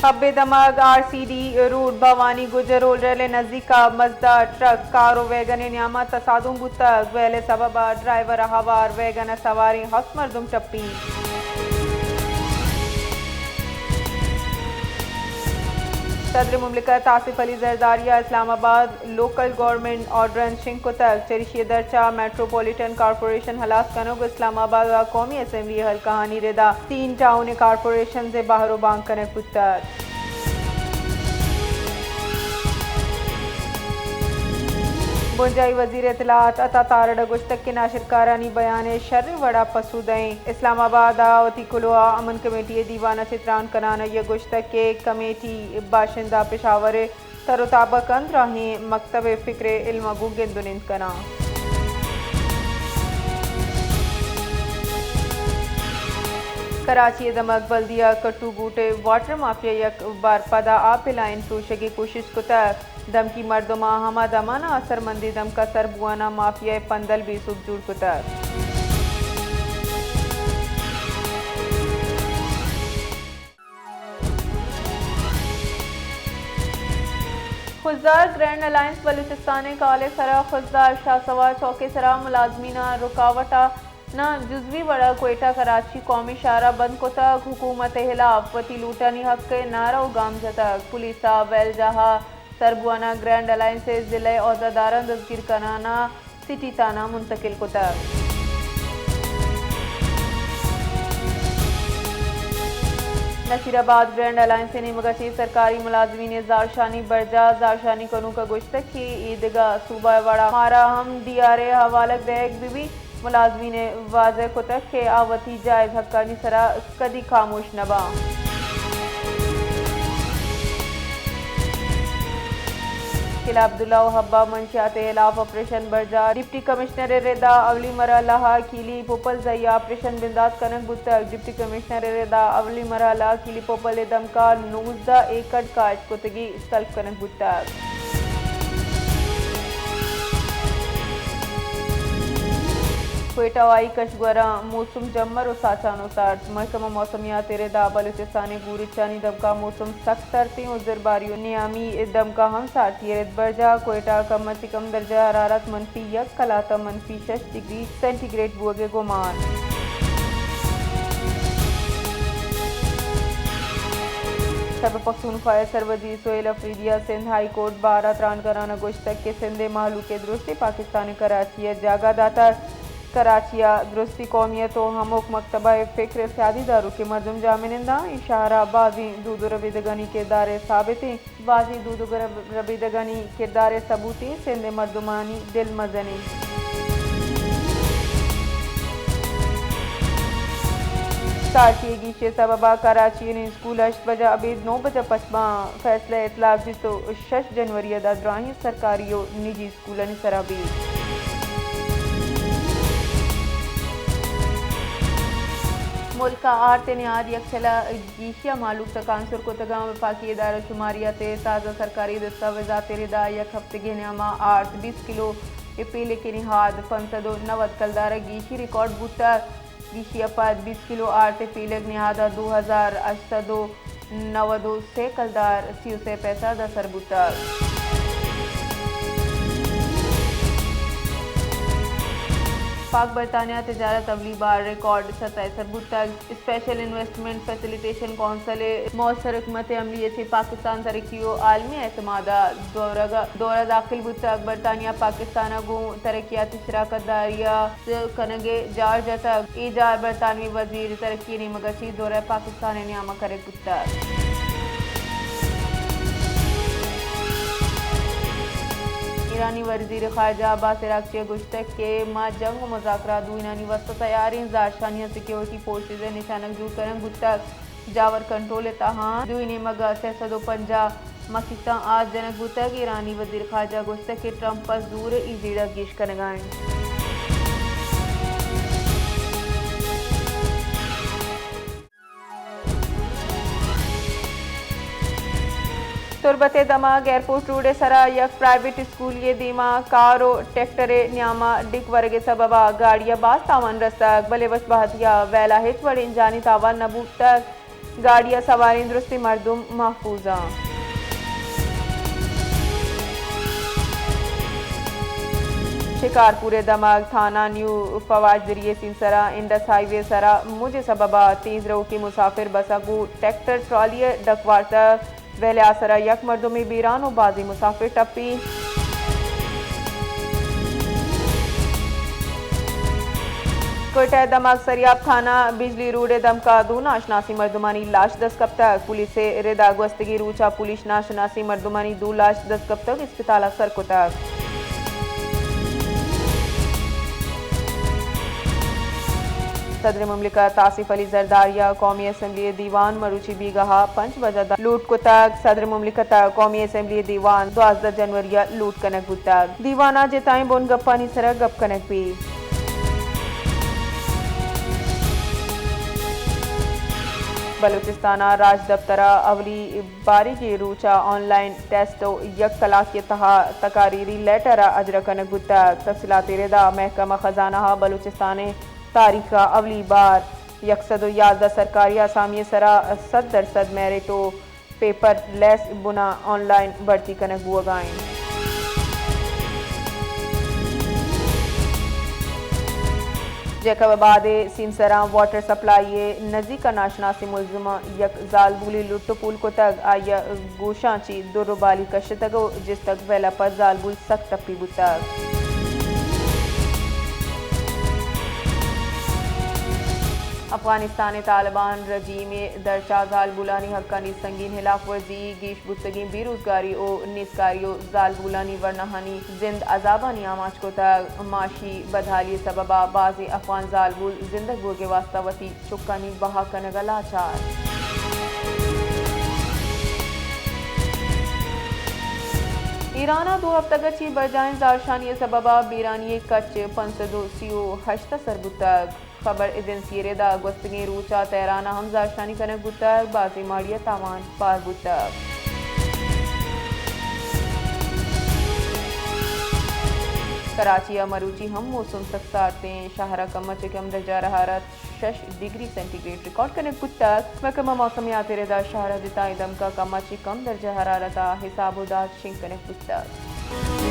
حب ءِ دمگ R C D road Bhawani گجرھول ریل ءِ نزیک ءَ مزدا ٹرک کار ءُ ویگن ءِ نیام ءَ تصادم بوتگ۔ ویل ءِ سبب ءَ ڈرائیور ءَ ہوار ویگن ءِ سواریں ہفت مردم ٹپی۔ صدر مملکت آصف علی زرداری ءَ اسلام آباد لوکل گورنمنٹ آرڈیننس شنگ کتگ، چریشی ءِ درچ ءَ میٹروپولیٹن کارپوریشن ہلاس کنگ ءُ اسلام آباد ءِ قومی اسمبلی ءِ حلقہانی ردا سین ٹاؤن ءِ کارپوریشنز ءِ بہر ءُ بانگ کنگ بوتگ۔ بنجاہی وزیر اطلاعات عطا تارڑ ءَ گوشتگ کہ ناشرکارانی بیان ءِ شریں وڑ ءَ پسو دئیں۔ اسلام آباد ءَ وتی کلوہ ءَ امن کمیٹی ءِ دیوان ءَ چہ تران کنان ءَ گوشتگ کہ کمیٹی باشندہ پشاور ءِ تر ءُ تاب ءَ کن، دراہیں مکتب ءِ فکر ءِ علم ءَ گوں گند ءُ نند کناں۔ کراچی ءِ دمگ بلدیہ کٹو گوٹ ءِ واٹر مافیا یک بار پدا آپ ءِ لائن پروشگ ءِ کوشست کتگ۔ دمگی مردماں ہما دمان ءَ اثرمندیں دمگ ءَ سر بوان ءَ مافیا ءِ پندل بے سوب جوڑ کتگ۔ خضدار گرینڈ الائنس بلوچستان ءِ کال ءِ سرا خضدار شاہ سوار چوک ءِ سرا ملازمیناں رکاوٹ ءَ نہ جزوی وڑ ءَ کوئٹہ کراچی قومی شاہراہ بند کتگ۔ حکومت ءِ ہلاپ وتی لوٹانی حق ءِ نعرہ ءُ گام جتگ۔ پولیس ءَ ویل جاہ ءَ سر بوان ءَ گرینڈ الائنس ءِ ضلع ءِ عہدہ داراں دزگیر کنان ءَ سٹی تھانہ منتقل کتگ۔ نصیر آباد گرینڈ الائنس ءِ نیمگ ءَ چہ سرکاری ملازمین ءِ زہرشانی برجاہ۔ زہرشانی کنوک ءَ گوشتگ کہ اے دگہ صوبہ ءِ وڑا مارا ہم ڈی آر اے ءَ حوالگ دئیگ بہ بیت۔ ملازمین ءَ واضح کتگ کہ آ وتی جائز حقانی سرا کدی خاموش نہ باں۔ قلعہ عبداللہ ءُ حبہ منشیات ءِ ہلاپ آپریشن برجاہ۔ ڈپٹی کمشنر ءِ ردا اولی مرحلہ ءَ کیلی پوپل زئی ءَ آپریشن بندات کنگ بوتگ۔ ڈپٹی کمشنر ءِ ردا اولی مرحلہ ءَ کیلی پوپل ءِ دمگ ءَ نوزدہ ایکڑ کاہشت کتگی سلب کنگ بوتگ۔ کوئٹہ ءُ آئی کشگوراں موسم جمر ءُ ساچان ءُ سارت۔ محکمہ موسمیات ءِ ردا بلوچستان ءِ گورچانی دمگ ءَ موسم سک سرتیں ءُ زرباری ءُ نیامی دمگ ءَ ہم سارتی ءَ رد برجاہ۔ کوئٹہ ءَ کم ءَ چہ کم درجہ حرارت منفی یک کلات ءَ منفی شش ڈگری سینٹی گریڈ بوگ ءِ گمان۔ خیبر پختونخوا ءِ سروزیر سہیل آفریدی ءَ سندھ ہائی کورٹ بار ءَ تران کنان ءَ گوشتگ کہ سندھ ءِ مہلوک ءَ درستیں پاکستان ءَ کراچی ءَ جاگہ داتگ۔ کراچی ءَ درستیں قومیت ءُ ہمک مکتبہ ءِ فکر ءِ سیادی داروکیں مردم جاہ منند آں۔ اے شہر ءَ بازیں دود ءُ ربیدگانی کردار ءِ ثابت ایں۔ بازیں دود ءُ رب-، ربیدگانی کردار ءِ ثبوت ایں۔ سندھ ءِ مردمانی دل مزن ایں۔ سارتی ءِ گیشی ءِ سبب ءَ کراچی ءِ نی اسکول ہشت بجہ ءَ ابید نو بجہ ءَ پچ باں۔ فیصلہ ءِ اطلاق بیست ءُ شش جنوری ءَ داں دراہیں سرکاری ءُ نجی اسکولانی سرا بیت۔ ملک ءَ آرت ءِ نہاد یکشل ءَ گیشی ءَ مہلوک تکانسر کتگ اَنت۔ وفاقی ادارہ شماریات ءِ تازہ سرکاری دستاویزات ءِ ردا یک ہفتگے ءِ نیام ءَ آرت بیست کلو ءِ پیلک ءِ نہاد پنچ سد ءُ نود کلدار ءَ گیشی ریکارڈ بوتگ۔ گیشی ءَ پد بیست کلو آرت ءِ پیلگ نہاد ءَ دو ہزار ہشت سد ءُ نود ءُ سے کلدار سی ءُ سے پیسہ ءَ داں سر بوتگ۔ پاک برطانیہ تجارت اولی بار ریکارڈ سطح ءَ سر بوتگ۔ اسپیشل انویسٹمنٹ فیسیلیٹیشن کونسل ءِ مؤثر حکمت عملی ءَ چہ پاکستان ترقی ءُ عالمی اعتماد ءِ دورگ ءَ، دور ءَ داخل بوتگ۔ برطانیہ پاکستان ءَ گوں ترقیاتی شراکت داری ءِ کنگ ءِ جار جتگ۔ اے جار برطانوی وزیر ترقی ءِ نیمگ ءَ چہ دورہ پاکستان ءِ نیام ءَ کنگ بوتگ۔ ایرانی وزیر خارجہ عباس عراقچی ءَ گوشتگ کہ ما جنگ ءُ مذاکرات دوئینانی واستہ تیار ایں۔ زہرشانی ءَ سیکورٹی فورسز ءِ نشانگ جوڑ کنگ بوتگ۔ جاور کنٹرول ءِ تہا اَنت۔ دوئیں نیمگ ءَ سئے سد ءُ پنجاہ مسیتاں آس جنگ بوتگ۔ ایرانی وزیر خارجہ ءَ گوشتگ کہ ٹرمپ ءَ زور ءَ اے جیڑہ گیش کنگ ءَ اِنت۔ تربت ءِ دمگ ایئرپورٹ روڈ ءِ سرا یک پرائیویٹ اسکولی ءِ دیما کار ءُ ٹریکٹر ءِ نیام ءَ ڈیک ورگ ءِ سبب ءَ گاڑی ءَ باز تاوان رستگ، بلے وش بہتی ءَ ویل ءَ ہچ وڑیں جانی تاوان نہ بوتگ۔ گاڑی ء سواریں درستیں مردم محفوظ انت۔ شکارپور ء دمگ تھانہ نیو پواش دری ء سیمسرا انڈس ہائی وے ء سرا موج ء سبب ء تیز روکی مسافر بس ء گوں ٹریکٹر ٹرالی ء ڈک وارتگ۔ ویل ء آسرا یک مردمے بیران و بازیں مسافر ٹپی۔ کوئٹہ ء دمگ سریاب تھانہ بجلی روڈ ء دمکا دو ناشناسیں مردمانی لاش دست کپتگ۔ پولیس ء ردا گوستگیں روچا پولیس ناشناسیں مردمانی دو لاش دست کپتگ، اسپتال ء سر کتگ۔ صدر مملکت آصف علی زرداری ء قومی اسمبلی ء دیوان مروچی بیگاہ ء پنچ بجہ ء لوٹ کتگ۔ صدر مملکت ء قومی اسمبلی ء دیوان دوازدہ جنوری ء لوٹ کنگ بوتگ۔ دیوان ء جتائیں بنگپانی سر ء گپ کنگ بیت۔ بلوچستان ء راجدپتر ء اولی باریگیں روچ ء آن لائن ٹیسٹ و یک کلاکے ء تہا تقاریری لیٹر ء اجرا کنگ بوتگ۔ تفصیلات ء ردا محکمہ خزانہ ء بلوچستان ء تاریخ ء اولی بار یک سد و یازدہ سرکاری آسامی ء سرا سد درسد میرٹ و پیپر لیس بنا آن لائن بھرتی کنگ بوگا انت۔ جیکب آباد ء سیمسراں واٹر سپلائی ء نزیک ء ناشناسیں ملزماں یک زالبولے لٹ و پول کتگ، آئی ء گوشاں چہ در و بالی کشتگ و جستگ، ویل ء پد زالبول سک ٹپی بوتگ۔ افغانستان ء طالبان رژیم ء درچا زالبولانی حقانی سنگین ہلاف ورزی، گیش بوتگیں بے روزگاری و نیزگاری و زالبولانی ورناہانی زند عذابانی آماچ کتگ۔ معاشی بدحالی ء سبب ء بازیں افغان زالبول زندگ بوگ ء واستہ وتی چکانی بہا کنگ ء لاچار۔ ایران ء دو ہفتگ ء چہ برجاہیں زہرشانی ء سبب ء بیرانی ء کچ پنچ سد و سی و ہشت ء سر بوتگ۔ خبر ایجنسی ء ردا گوستگیں روچ ء تہران ء ہم زہرشانی کنگ بوتگ، بازیں ماڑی ء تاوان بار بوتگ۔ کراچی ء مروچی ہم موسم سک سارتیں، شہر ء کم ء چہ کم درجہ حرارت شش ڈگری سینٹی گریڈ ریکارڈ کنگ بوتگ۔ محکمہ موسمیات ء ردا شہر ء جتائیں دمکا کم ء چہ کم درجہ حرارت ء حساب و داد شنگ کنگ بوتگ۔